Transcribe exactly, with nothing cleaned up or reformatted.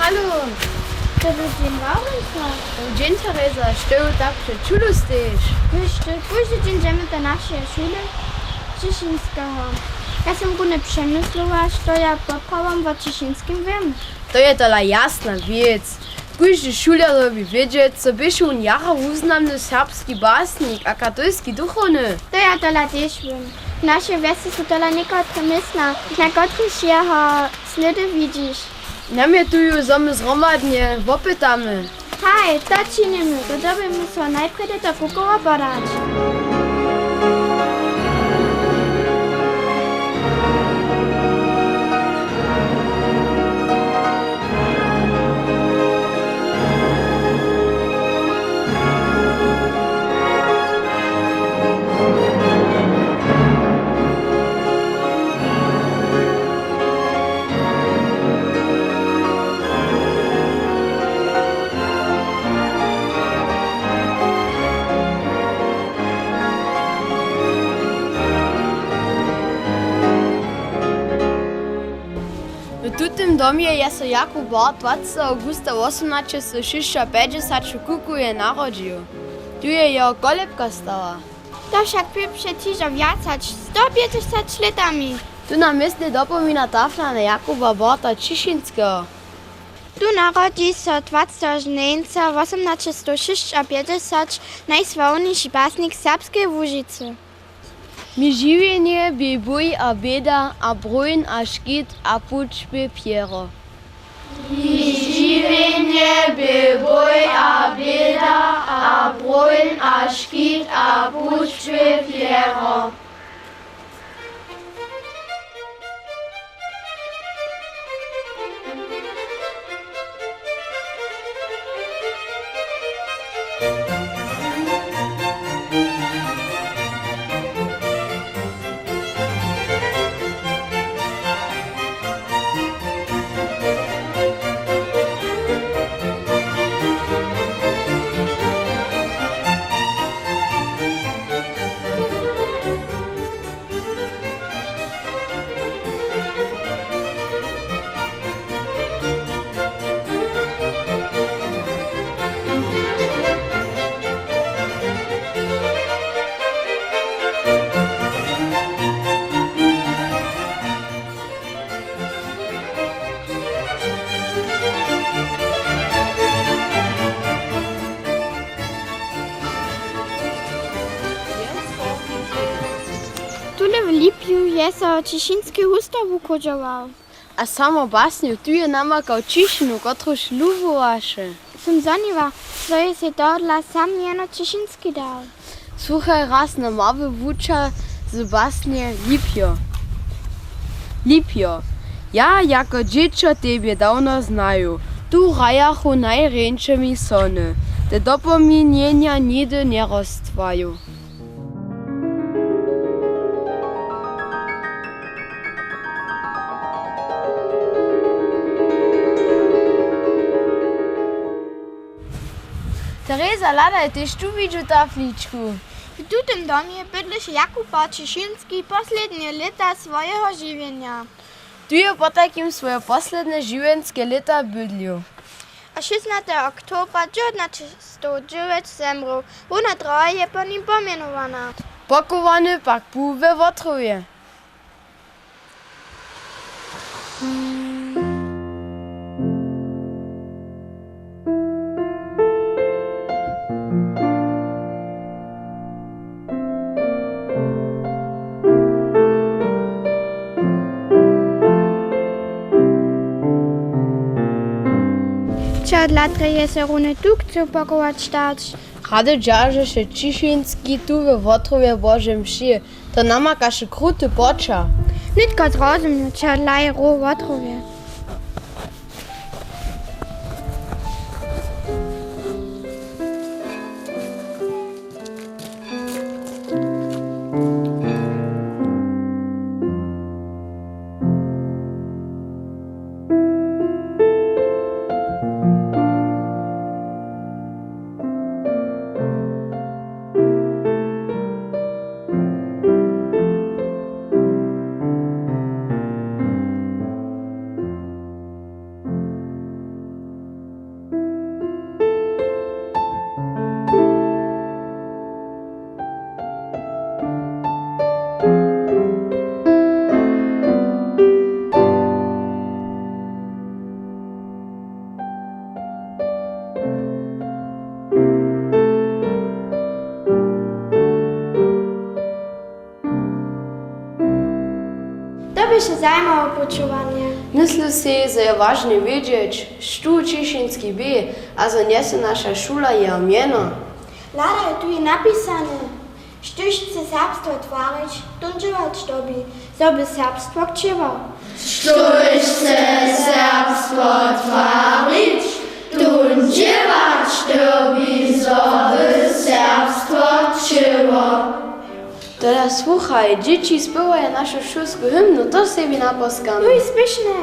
Halo. Dobry dźeń, Wałenka. Dobry dźeń, Tereza. Što ju tak před šulu stejiš? Wiš ty, kóždy dźeń dźemy do našeje šule Ćišinskeho. Ja sym runje přemysliła, što ja poprawom wo Ćišinskim wěm. To je tola jasna wěc. Kóždy šuler dyrbi wědźeć, zo běše wón jara wuznamny serbski basnik a katolski duchowny. To ja tola tež wěm. W našej wjesy su tola někotre městna, na kotrychž jeho slědy widźiš. Nam je tu ju, zo my zhromadnje wopytamy. Haj, to činimy. To dyrbimy so najprjedy do Kukowa podać. W tutym domje je so Jakub Bart dwacetego awgusta wosomnaće sto šěsćapjećdźesat w Kukowje narodźił. Tu je jeho kolebka stała. To wšak bě před hižo wjac hač sto pjećdźesat lětami. Tu na městnje dopomina tafla na Jakuba Barta Ćišinskeho. Tu narodźi so dwacetego žnjeńca wosomnaće sto šěsćapjećdźesat najsławniši basnik serbskeje Łužicy. Mi žiwjenje bě bój a běda a brón a škit a puć bě pjero. Mi žiwjenje bě bój a běda a brón a škit a puć bě pjero. Tule w Lipju je so Ćišinski husto wuchodźował. A samo basnju tu je namakał ćišinu, kotruž lubowaše. Sym zhoniła, zo je sej tohodla sam mjeno Ćišinski dał. Słuchaj raz na mały wučer z basnje Lipjo. Lipjo, ja jako dźěćo tebje dawno znaju. Tu hrajachu najrjeńše mi sony. Te dopominjenja nihdy njeroztwaju. Tereza, hladaj, tež tu widźu tafličku. W tutym domje bydleše Jakub Ćišinski poslednje lěta swojeho žiwjenja. Tu je potajkim swoje posledne žiwjenske lěta bydlił. A šěsnastego oktobra dźewjatnaće sto dźewjeć zemrěł. Hłowna droha je po nim pomjenowana. Pochowany pak bu we Wotrowje. Čehodla drje je so runje tu chcył pochować dać? Rady dźeržeše Ćišinski tu we Wotrowje Bože mši. To namakaše kruty poča. Nětko zrozumju, čehodla je row Wotrowje. To je zajimawe pućowanje. Myslu sej, zo je wažne wědźeć, štó w Ćěšinskej bě a zo njese naša šula jeho mjeno. Hlada je tu i napisane, štóž chce serbstwo twarić, tón dźěłać dyrbi, zo by serbstwo kćěło. Štóž chce serbstwo twarić, tón dźěłać dyrbi, zo by serbstwo kćěło. Tola słuchaj, dźěći spěwaja našu šulsku hymnu, to sebi naposkamy. Tuj spěšne.